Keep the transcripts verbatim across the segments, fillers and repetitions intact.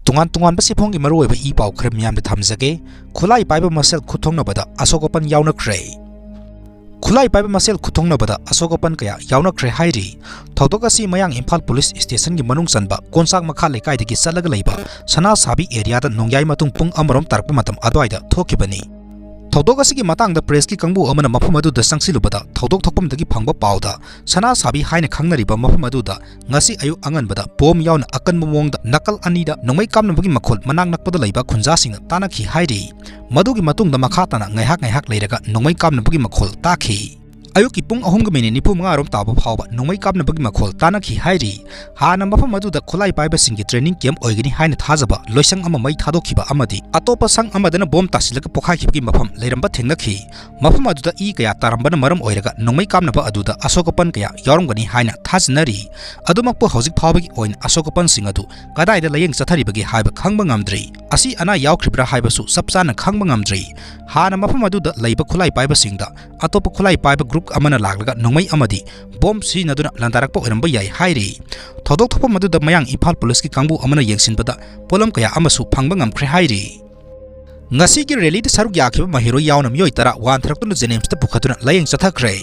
ꯇꯣꯉꯥꯟ ꯇꯣꯉꯥꯟꯕ ꯁꯤꯐꯣꯡꯒꯤ ꯃꯔꯨꯑꯣꯏꯕ ꯏ ꯄꯥꯎ ꯈꯔ ꯃꯤꯌꯥꯝꯗ ꯊꯝꯖꯒꯦ꯫ ꯈꯨꯠꯂꯥꯏ ꯄꯥꯏꯕ ꯃꯁꯦꯜ ꯈꯨꯠꯊꯣꯡꯅꯕꯗ ꯑꯁꯣꯛ ꯑꯄꯟ ꯌꯥꯎꯅꯈ꯭ꯔꯦ꯫ ꯈꯨꯠꯂꯥꯏ ꯄꯥꯏꯕ ꯃꯁꯦꯜ ꯈꯨꯠꯊꯣꯡꯅꯕꯗ ꯑꯁꯣꯛ ꯑꯄꯟ ꯀꯌꯥ ꯌꯥꯎꯅꯈ꯭ꯔꯦ ꯍꯥꯏꯔꯤ꯫ ꯊꯧꯗꯣꯛ ꯑꯁꯤ ꯃꯌꯥꯡ ꯏꯝꯐꯥꯜ ꯄꯨꯂꯤꯁ ꯁ꯭ꯇꯦꯁꯟꯒꯤ ꯃꯅꯨꯡ ꯆꯟꯕ ꯀꯣꯟꯆꯥꯛ ꯃꯈꯥ ꯂꯩꯀꯥꯏꯗꯒꯤ ꯆꯠꯂꯒ ꯂꯩꯕ ꯁꯅꯥꯁꯥꯕꯤ ꯑꯦꯔꯤꯌꯥꯗ ꯅꯣꯡꯌꯥꯏ ꯃꯇꯨꯡ ꯄꯨꯡ ꯑꯃꯔꯣꯝ ꯇꯥꯔꯛꯄ ꯃꯇꯝ ꯑꯗꯨꯋꯥꯏꯗ ꯊꯣꯛꯈꯤꯕꯅꯤ꯫ ꯊꯧꯗꯣꯛ ꯑꯁꯤꯒꯤ ꯃꯇꯥꯡꯗ ꯄ꯭ꯔꯦꯁꯀꯤ ꯀꯥꯡꯕꯨ ꯑꯃꯅ ꯃꯐꯝ ꯑꯗꯨꯗ ꯆꯪꯁꯤꯜꯂꯨꯕꯗ, ꯊꯧꯗꯣꯛ ꯊꯣꯛꯐꯝꯗꯒꯤ ꯐꯪꯕ ꯄꯥꯎꯗ, ꯁꯅꯥꯁꯥꯕꯤ ꯍꯥꯏꯅ ꯈꯪꯅꯔꯤꯕ ꯃꯐꯝ ꯑꯗꯨꯗ ꯉꯁꯤ ꯑꯌꯨꯛ ꯑꯉꯟꯕꯗ ꯕꯣꯝ ꯌꯥꯎꯅ ꯑꯀꯟꯕ ꯃꯑꯣꯡꯗ ꯅꯥꯀꯜ ꯑꯅꯤꯗ ꯅꯣꯡꯃꯩ ꯀꯥꯞꯅꯕꯒꯤ ꯃꯈꯣꯜ ꯃꯅꯥꯛ ꯅꯛꯄꯗ ꯂꯩꯕ ꯈꯨꯟꯖꯥꯁꯤꯡꯅ ꯇꯥꯅꯈꯤ ꯍꯥꯏꯔꯤ꯫ ꯃꯗꯨꯒꯤ ꯃꯇꯨꯡꯗ ꯃꯈꯥ ꯇꯥꯅ ꯉꯥꯏꯍꯥꯛ ꯉꯥꯏꯍꯥꯛ ꯂꯩꯔꯒ ꯅꯣꯡꯃꯩ ꯀꯥꯞꯅꯕꯒꯤ ꯃꯈꯣꯜ ꯇꯥꯈꯤ꯫ ꯑꯌꯨꯛꯀꯤ ꯄꯨꯡ ꯑꯍꯨꯝꯒ ꯃꯤꯅꯤꯠ ꯅꯤꯐꯨ ꯃꯉꯥ ꯔꯣꯝ ꯇꯥꯕ ꯐꯥꯎꯕ ꯅꯣꯡꯃꯩ ꯀꯥꯞꯅꯕꯒꯤ ꯃꯈꯣꯜ ꯇꯥꯅꯈꯤ ꯍꯥꯏꯔꯤ꯫ ꯍꯥꯟꯅ ꯃꯐꯝ ꯑꯗꯨꯗ ꯈꯨꯠꯂꯥꯏ ꯄꯥꯏꯕꯁꯤꯡꯒꯤ ꯇ꯭ꯔꯦꯅꯤꯡ ꯀꯦꯝꯞ ꯑꯣꯏꯒꯅꯤ ꯍꯥꯏꯅ ꯊꯥꯖꯕ ꯂꯣꯏꯁꯪ ꯑꯃ ꯃꯩ ꯊꯥꯗꯣꯛꯈꯤꯕ ꯑꯃꯗꯤ ꯑꯇꯣꯞꯄ ꯁꯪ ꯑꯃꯗꯅ ꯕꯣꯝ ꯇꯥꯁꯤꯜꯂꯒ ꯄꯣꯈꯥꯏꯈꯤꯕꯒꯤ ꯃꯐꯝ ꯂꯩꯔꯝꯕ ꯊꯦꯡꯅꯈꯤ꯫ ꯃꯐꯝ ꯑꯗꯨꯗ ꯏ ꯀꯌꯥ ꯇꯥꯔꯝꯕꯅ ꯃꯔꯝ ꯑꯣꯏꯔꯒ ꯅꯣꯡꯃꯩ ꯀꯥꯞꯅꯕ ꯑꯗꯨꯗ ꯑꯁꯣꯛ ꯑꯄꯟ ꯀꯌꯥ ꯌꯥꯎꯔꯝꯒꯅꯤ ꯍꯥꯏꯅ ꯊꯥꯖꯅꯔꯤ꯫ ꯑꯗꯨꯃꯛꯄꯨ ꯍꯧꯖꯤꯛ ꯐꯥꯎꯕꯒꯤ ꯑꯣꯏꯅ ꯑꯁꯣꯛ ꯑꯄꯟꯁꯤꯡ ꯑꯗꯨ ꯀꯗꯥꯏꯗ ꯂꯥꯌꯦꯡ ꯆꯠꯊꯔꯤꯕꯒꯦ ꯍꯥꯏꯕ ꯈꯪꯕ ꯉꯝꯗ꯭ꯔꯤ꯫ ꯑꯁꯤ ꯑꯅꯥ ꯌꯥꯎꯈ꯭ꯔꯤꯕ꯭ꯔꯥ ꯍꯥꯏꯕꯁꯨ ꯆꯞ ꯆꯥꯅ ꯈꯪꯕ ꯉꯝꯗ꯭ꯔꯤ꯫ ꯍꯥꯟꯅ ꯃꯐꯝ ꯑꯗꯨꯗ ꯂꯩꯕ ꯈꯨꯠꯂꯥꯏ ꯄꯥꯏꯕꯁꯤꯡꯗ ꯑꯇꯣꯞꯄ ꯈꯨꯠꯂꯥꯏ ꯄꯥꯏꯕ ꯒ꯭ꯔꯨꯞ ꯑꯃꯅ ꯂꯥꯛꯂꯒ ꯅꯣꯡꯃꯩ ꯑꯃꯗꯤ ꯕꯣꯝ ꯁꯤꯖꯤꯟꯅꯗꯨꯅ ꯂꯥꯟꯗꯥꯔꯛꯄ ꯑꯣꯏꯔꯝꯕ ꯌꯥꯏ ꯍꯥꯏꯔꯤ꯫ ꯊꯧꯗꯣꯛ ꯊꯣꯛꯐꯝ ꯑꯗꯨꯗ ꯃꯌꯥꯡ ꯏꯝꯐꯥꯜ ꯄꯨꯂꯤꯁꯀꯤ ꯀꯥꯡꯕꯨ ꯑꯃꯅ ꯌꯦꯡꯁꯤꯟꯕꯗ ꯄꯣꯠꯂꯝ ꯀꯌꯥ ꯑꯃꯁꯨ ꯐꯪꯕ ꯉꯝꯈ꯭ꯔꯦ ꯍꯥꯏꯔꯤ꯫ ꯉꯁꯤꯒꯤ ꯔꯦꯂꯤꯗ ꯁꯔꯨꯛ ꯌꯥꯈꯤꯕ ꯃꯍꯩꯔꯣꯏ ꯌꯥꯎꯅ ꯃꯤꯑꯣꯏ ꯇꯔꯥ ꯋꯥꯟꯊꯔꯛꯇꯨꯅ ꯖꯦꯅꯤꯝꯁꯇ ꯄꯨꯈꯠꯇꯨꯅ ꯂꯥꯌꯦꯡ ꯆꯠꯊꯈ꯭ꯔꯦ꯫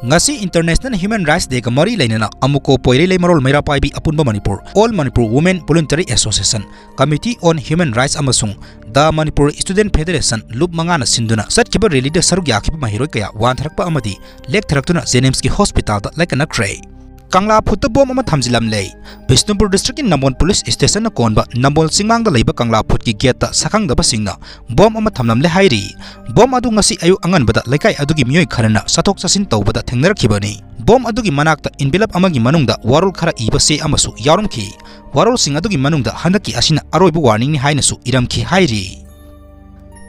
ꯉꯁꯤ International Human Rights Dayꯒ ꯃꯔꯤ ꯂꯩꯅꯅ ꯑꯃꯨꯀꯣ ꯄꯣꯏꯔꯩꯂꯩꯃꯔꯣꯜ ꯃꯩꯔꯥ ꯄꯥꯏꯕꯤ ꯑꯄꯨꯟꯕ Manipur, All Manipur Women Voluntary Association, Committee on Human Rights ꯑꯃꯁꯨꯡ The Manipur Student Federation ꯂꯨꯞ ꯃꯉꯥꯅ ꯁꯤꯟꯗꯨꯅ ꯆꯠꯈꯤꯕ ꯔꯦꯂꯤꯗ ꯁꯔꯨꯛ ꯌꯥꯈꯤꯕ ꯃꯍꯩꯔꯣꯏ ꯀꯌꯥ ꯋꯥꯟꯊꯔꯛꯄ ꯑꯃꯗꯤ ꯂꯦꯛꯊꯔꯛꯇꯨꯅ ꯖꯦꯅꯤꯝꯁꯀꯤ ꯍꯣꯁꯄꯤꯇꯥꯜꯗ ꯂꯥꯏꯀꯠꯅꯈ꯭ꯔꯦ꯫ ꯀꯪꯂꯥ ꯐꯨꯠꯇ ꯕꯣꯝ ꯑꯃ ꯊꯝꯖꯤꯜꯂꯝꯂꯦ꯫ ꯕꯤꯁꯅꯨꯄꯨꯔ ꯗꯤꯁꯇ꯭ꯔꯤꯛꯀꯤ ꯅꯝꯕꯣꯜ ꯄꯨꯂꯤꯁ ꯁ꯭ꯇꯦꯁꯟꯅ ꯀꯣꯟꯕ ꯅꯝꯕꯣꯜ ꯆꯤꯡꯃꯥꯡꯗ ꯂꯩꯕ ꯀꯪꯂꯥ ꯐꯨꯠꯀꯤ ꯒꯦꯠꯇ ꯁꯛꯈꯪꯗꯕꯁꯤꯡꯅ ꯕꯣꯝ ꯑꯃ ꯊꯝꯂꯝꯂꯦ ꯍꯥꯏꯔꯤ꯫ ꯕꯣꯝ ꯑꯗꯨ ꯉꯁꯤ ꯑꯌꯨꯛ ꯑꯉꯟꯕꯗ ꯂꯩꯀꯥꯏ ꯑꯗꯨꯒꯤ ꯃꯤꯑꯣꯏ ꯈꯔꯅ ꯆꯠꯊꯣꯛ ꯆꯠꯁꯤꯟ ꯇꯧꯕꯗ ꯊꯦꯡꯅꯔꯛꯈꯤꯕꯅꯤ꯫ ꯕꯣꯝ ꯑꯗꯨꯒꯤ ꯃꯅꯥꯛꯇ envelope ꯑꯃꯒꯤ ꯃꯅꯨꯡꯗ ꯋꯥꯔꯣꯜ ꯈꯔ ꯏꯕ ꯆꯦ ꯑꯃꯁꯨ ꯌꯥꯎꯔꯝꯈꯤ꯫ ꯋꯥꯔꯣꯜꯁꯤꯡ ꯑꯗꯨꯒꯤ ꯃꯅꯨꯡꯗ ꯍꯟꯗꯛꯀꯤ ꯑꯁꯤꯅ ꯑꯔꯣꯏꯕ warningꯅꯤ ꯍꯥꯏꯅꯁꯨ ꯏꯔꯝꯈꯤ ꯍꯥꯏꯔꯤ꯫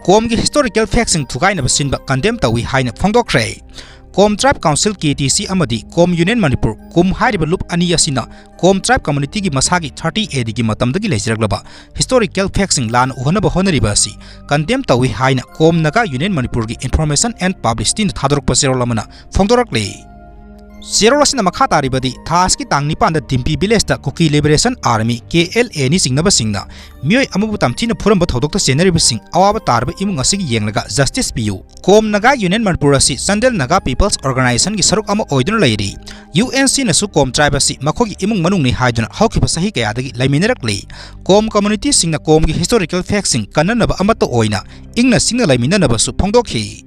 ꯀꯣꯝꯒꯤ historical factꯁꯤꯡ ꯊꯨꯒꯥꯏꯅꯕ ꯁꯤꯟꯕ condemn ꯇꯧꯏ ꯍꯥꯏꯅ ꯐꯣꯡꯗꯣꯛꯈ꯭ꯔꯦ꯫ ꯀꯣꯝ Tribe Council, KTC ꯑꯃꯗꯤ ꯀꯣꯝ Union Manipur, ꯀꯨꯝ ꯍꯥꯏꯔꯤꯕ ꯂꯨꯞ ꯑꯅꯤ ꯑꯁꯤꯅ ꯀꯣꯝ tribe communityꯒꯤ ꯃꯁꯥꯒꯤ thirty ADꯒꯤ ꯃꯇꯝꯗꯒꯤ ꯂꯩꯖꯔꯛꯂꯕ historical factꯁꯤꯡ ꯂꯥꯟꯅ ꯎꯍꯟꯅꯕ ꯍꯣꯠꯅꯔꯤꯕ ꯑꯁꯤ condemn ꯇꯧꯏ ꯍꯥꯏꯅ ꯀꯣꯝ Naga Union Manipurꯒꯤ Information and Publicityꯅ ꯊꯥꯗꯣꯔꯛꯄ ꯆꯦꯔꯣꯜ ꯑꯃꯅ ꯐꯣꯡꯗꯣꯔꯛꯂꯤ꯫ ꯆꯦꯔꯣꯜ ꯑꯁꯤꯅ ꯃꯈꯥ ꯇꯥꯔꯤꯕꯗꯤ, ꯊꯥ ꯑꯁꯤꯒꯤ ꯇꯥꯡ ꯅꯤꯄꯥꯟꯗ ꯗꯤꯝꯄꯤ ꯚꯤꯂꯦꯖꯇ ꯀꯨꯀꯤ ꯂꯤꯕꯔꯦꯁꯟ ꯑꯥꯔꯃꯤ, ꯀꯦ ꯑꯦꯜ ꯑꯦꯅꯤ ꯆꯤꯡꯅꯕꯁꯤꯡꯅ ꯃꯤꯑꯣꯏ ꯑꯃꯕꯨ ꯇꯝꯊꯤꯅ ꯐꯨꯔꯝꯕ ꯊꯧꯗꯣꯛꯇ ꯆꯦꯟꯅꯔꯤꯕꯁꯤꯡ ꯑꯋꯥꯕ ꯇꯥꯔꯕ ꯏꯃꯨꯡ ꯑꯁꯤꯒꯤ ꯌꯦꯡꯂꯒ ꯖꯁꯇꯤꯁ ꯄꯤꯌꯨ꯫ ꯀꯣꯝ ꯅꯥꯒꯥ ꯌꯨꯅꯤꯌꯟ ꯃꯅꯤꯄꯨꯔ ꯑꯁꯤ ꯆꯥꯟꯗꯦꯜ ꯅꯥꯒꯥ ꯄꯤꯄꯜꯁ ꯑꯣꯔꯒꯅꯥꯏꯖꯦꯁꯟꯒꯤ ꯁꯔꯨꯛ ꯑꯃ ꯑꯣꯏꯗꯨꯅ ꯂꯩꯔꯤ꯫ ꯌꯨ ꯑꯦꯟ ꯁꯤꯅꯁꯨ ꯀꯣꯝ ꯇ꯭ꯔꯥꯏꯕ ꯑꯁꯤ ꯃꯈꯣꯏꯒꯤ ꯏꯃꯨꯡ ꯃꯅꯨꯡꯅꯤ ꯍꯥꯏꯗꯨꯅ ꯍꯧꯈꯤꯕ ꯆꯍꯤ ꯀꯌꯥꯗꯒꯤ ꯂꯩꯃꯤꯟꯅꯔꯛꯂꯤ꯫ ꯀꯣꯝ ꯀꯝꯃ꯭ꯌꯨꯅꯤꯇꯤꯁꯤꯡꯅ ꯀꯣꯝꯒꯤ ꯍꯤꯁꯇꯣꯔꯤꯀꯦꯜ ꯐꯦꯛꯁꯤꯡ ꯀꯟꯅꯅꯕ ꯑꯃꯠꯇ ꯑꯣꯏꯅ ꯏꯪꯅ ꯆꯤꯛꯅ ꯂꯩꯃꯤꯟꯅꯅꯕꯁꯨ ꯐꯣꯡꯗꯣꯛꯈꯤ꯫